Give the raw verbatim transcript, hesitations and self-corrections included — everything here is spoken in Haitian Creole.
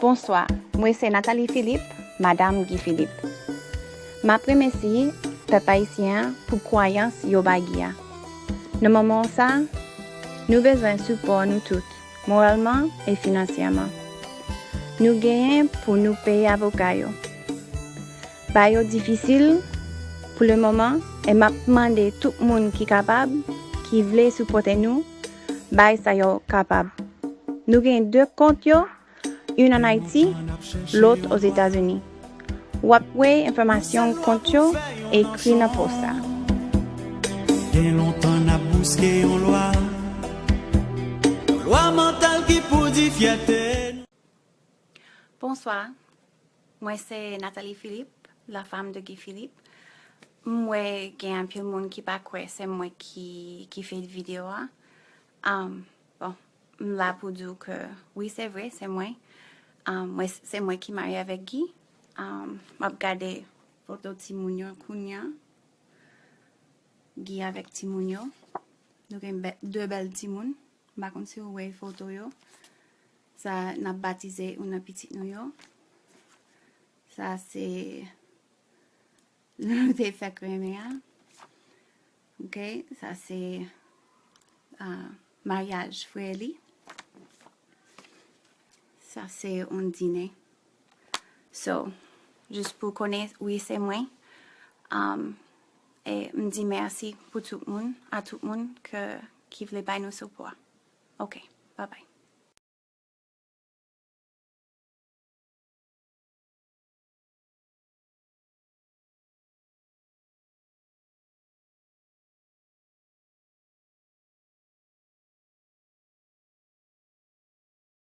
Bonswa, mwen se Nathalie Philippe, madanm Guy Philippe. M ap remèsye pèp ayisyen an pou kwayans yo bay Guy a. Nan moman sa, nou bezwen sipò nou tout, moralman e finansyèman. Nou genyen pou nou peye avoka yo. Bagay yo difisil pou le moman, e m ap mande tout moun ki kapab, ki vle sipòte nou, bay sa yo kapab. Nou gen de kont yo, youn ann Ayiti, lòt Ozetazini. W ap wè enfòmasyon kont yo ekri nan pòs sa. Gen lontan n ap bouske yon lwa, yon lwa mantal ki pou di fyète nou. Bonswa, mwen se Nathalie Philippe, la femme de Guy Philippe. M wè gen anpil moun ki pa kwè se mwen ki, ki fè videyo a. Um, bon, m la pou di w ke wi, se vre, se mwen. Um, mwen, se mwen ki marye avèk Guy. Um, m ap gade foto timoun yo kounye a. Guy avèk timoun yo. Nou gen bè- de bèl timoun. M pa konn si w wè foto yo. Sa, n ap batize youn nan pitit nou yo. Sa se nou te fèk renmen a. Ok, sa se, ah, maryaj frè li. Sa se yon dinen. So, jis pou konnen, wi, se mwen. Um, e m di mèsi pou tout moun, a tout moun ke, ki vle bay nou sipò. Ok, bye bye.